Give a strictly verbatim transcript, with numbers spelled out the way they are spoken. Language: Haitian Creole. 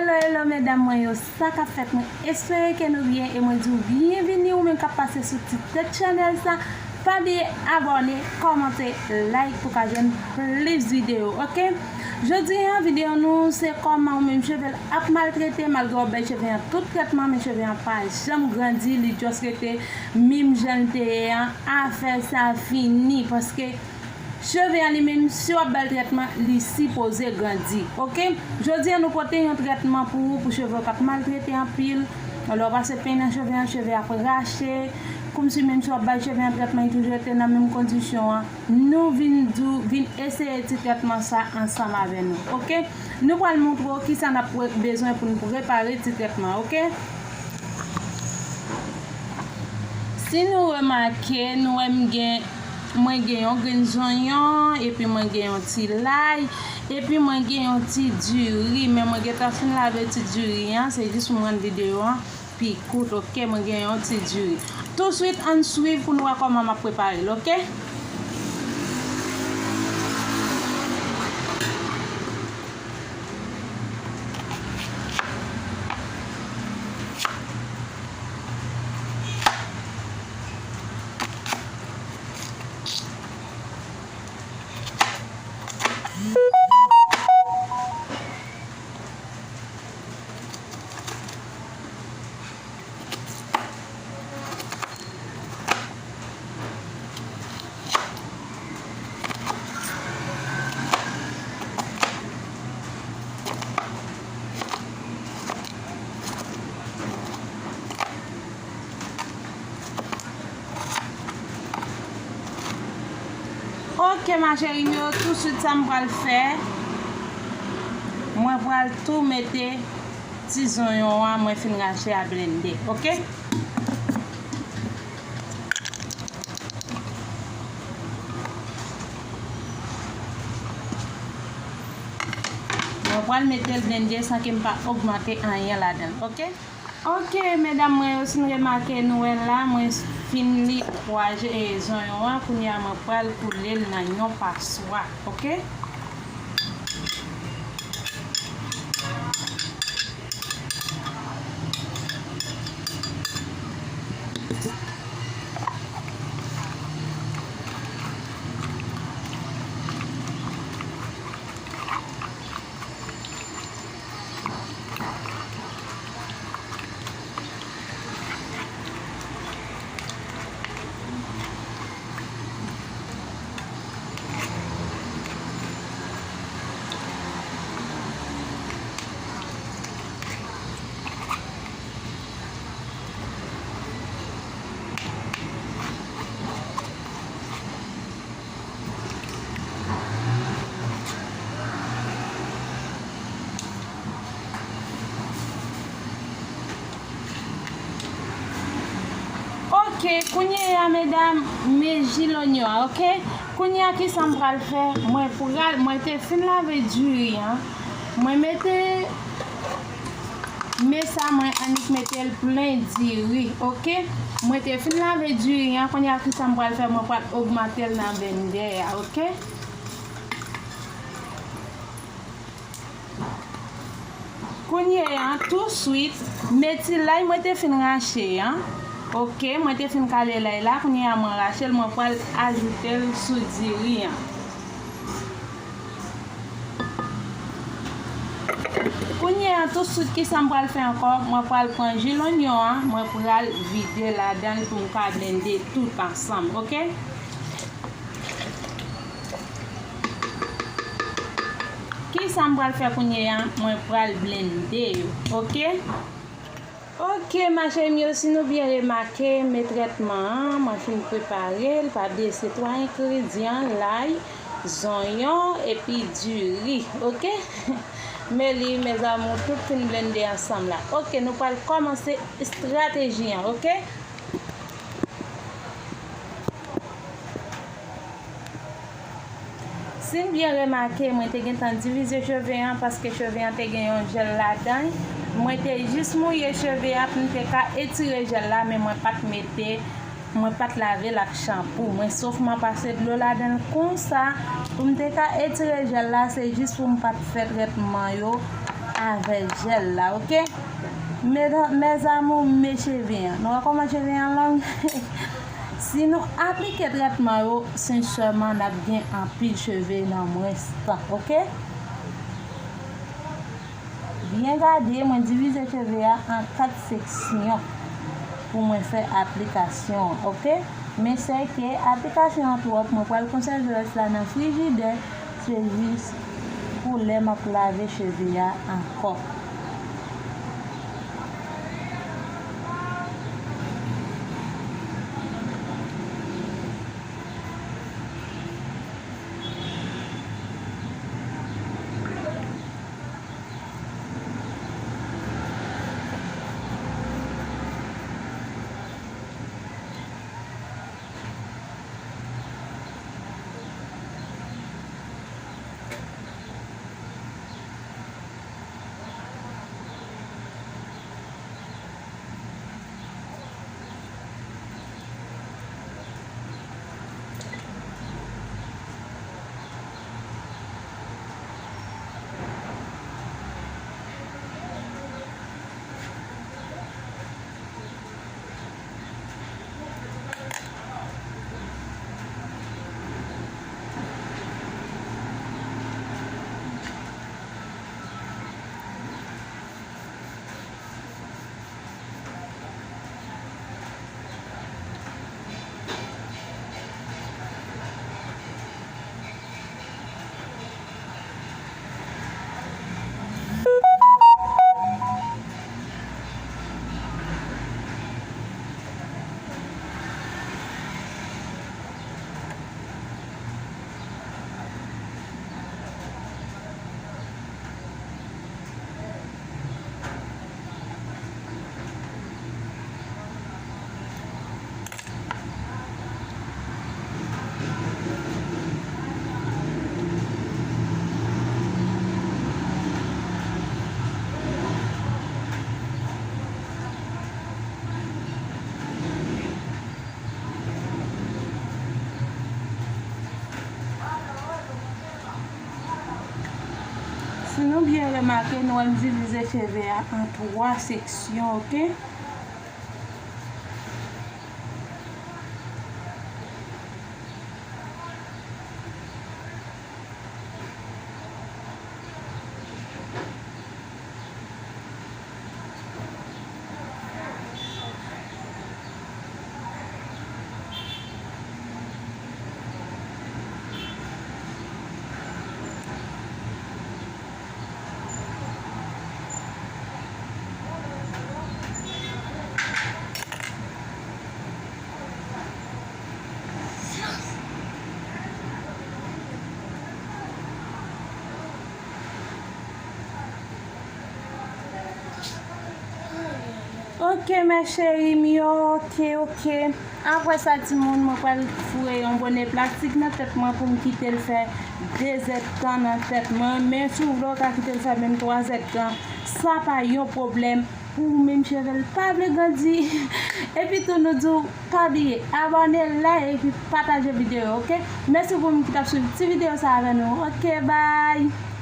Hello, hello, medam mwen yo, sa k ap fèt? Mwen espere ke nou byen e mwen di w byenvini ou menm k ap pase sou ti tèt chanèl sa. Pa bliye abòne, kòmante, like pou ka jwenn plis videyo, oke? Jodi a, videyo nou se kòman ou menm cheve l ap maltrete, malgre w ap bay cheve an tout trètman, men cheve an pa janm grandi, li just rete menm jan l te ye an. Afè sa fini, paske cheve an li menm, si w ap ba l trètman, li sipoze grandi, oke? Jodi a, nou pote yon trètman pou ou, pou cheve w k ap maltrete anpil. Lè w pase peny nan cheve an, cheve ap rache. Kòmsi menm si w ap bay cheve an trètman, li toujou rete nan menm kondisyon an. Nou vin di w, vin eseye ti trètman sa ansanm avè nou, oke? Nou pral montre w kisa n ap pre-, bezwen pou n prepare ti trètman, oke? Si nou remake, nou wè m gen, mwen gen yon grenn zonyon, epi mwen gen yon ti lay, epi mwen gen yon ti diri, men mwen gentan fin lave ti diri an, se jis pou m rann videyo an pi kout, oke? Mwen gen yon ti diri. Touswit, ann swiv pou n wè kòman m ap prepare l, oke? Oke, ma cheri m yo, touswit sa m pral fè, mwen pral tou mete ti zonyon an mwen fin rache a blende, oke? Mwen pral mete l blende san ke m pa ogmante anyen ladan l, oke? Oke, medam mwen yo, si n remake, nou wè la, mwen fin li twa je, e, zonyon an, kounye a mwen pral koule l nan yon paswa, oke? Oke, kounye a, medam, men ji lonyon an, oke? Kounye a, kisa m pral fè? Mwen pral, mwen te fin lave diri an. Mwen mete Men sa mwen annik mete l plen diri, oke? Mwen te fin lave diri an, kounye a kisa m pral fè? Mwen pral ogmante l nan blendè a, oke? Kounye a, touswit, men ti lay mwen te fin rache an, oke? Mwen te fin kale lay la, kounye a mwen rache l, mwen pral ajoute l sou diri an. Kounye a, touswit, kisa m pral fè ankò? Mwen pral pran ji lonyon an, mwen pral vide ladan l pou m ka blende tout ansanm, oke? Kisa m pral fè kounye a? Mwen pral blende yo, oke? Oke, ma cheri m yo, si nou byen remake, men trètman an, mwen fin prepare l. Pa bliye, se twa engredyan, lay, zonyon, epi diri, oke? Men li, mes amours, tout fin blende ansanm la. Oke, nou pral kòmanse estrateji an, oke? Si n byen remake, mwen te gentan divize cheve an paske cheve an te gen yon jèl ladan l. Mwen te jis mouye cheve a pou m te ka etire jèl la, men mwen pa t mete, mwen pa t lave l ak chanpou. Mwen sofman pase dlo ladan l konsa pou m te ka etire jèl la, se jis pou m pa t fè trètman yo avè jèl la, oke? Medam, mes amours, mes cheve an. Nou wè kòman cheve an long? Si nou aplike trètman yo, sensèman, n ap gen anpil cheve nan mwens tan, oke? Byen gade, mwen divize cheve a an kat seksyon pou mwen fè aplikasyon an, oke? Men sèke aplikasyon an twòp, mwen pral konsève rès la nan frijidè, se jis pou lè m ap lave cheve a ankò. Si nou byen remake, nou wè m divize cheve a an twa seksyon, oke? Ok, mes chéris m yo, ok, ok. Apre sa, timoun, mwen pral foure yon bonè plastik nan tèt mwen pou m kite l fè de zèdtan nan tèt mwen. Men si w vle, w ka kite l fè menm twa zèdtan. Sa pa yon pwoblèm. Pou ou menm cheve l pa vle grandi. Epi tou, nou di w pa bliye abòne, like epi pataje videyo, ok? Mèsi pou moun ki t ap swiv ti videyo sa avè nou. Ok, bye!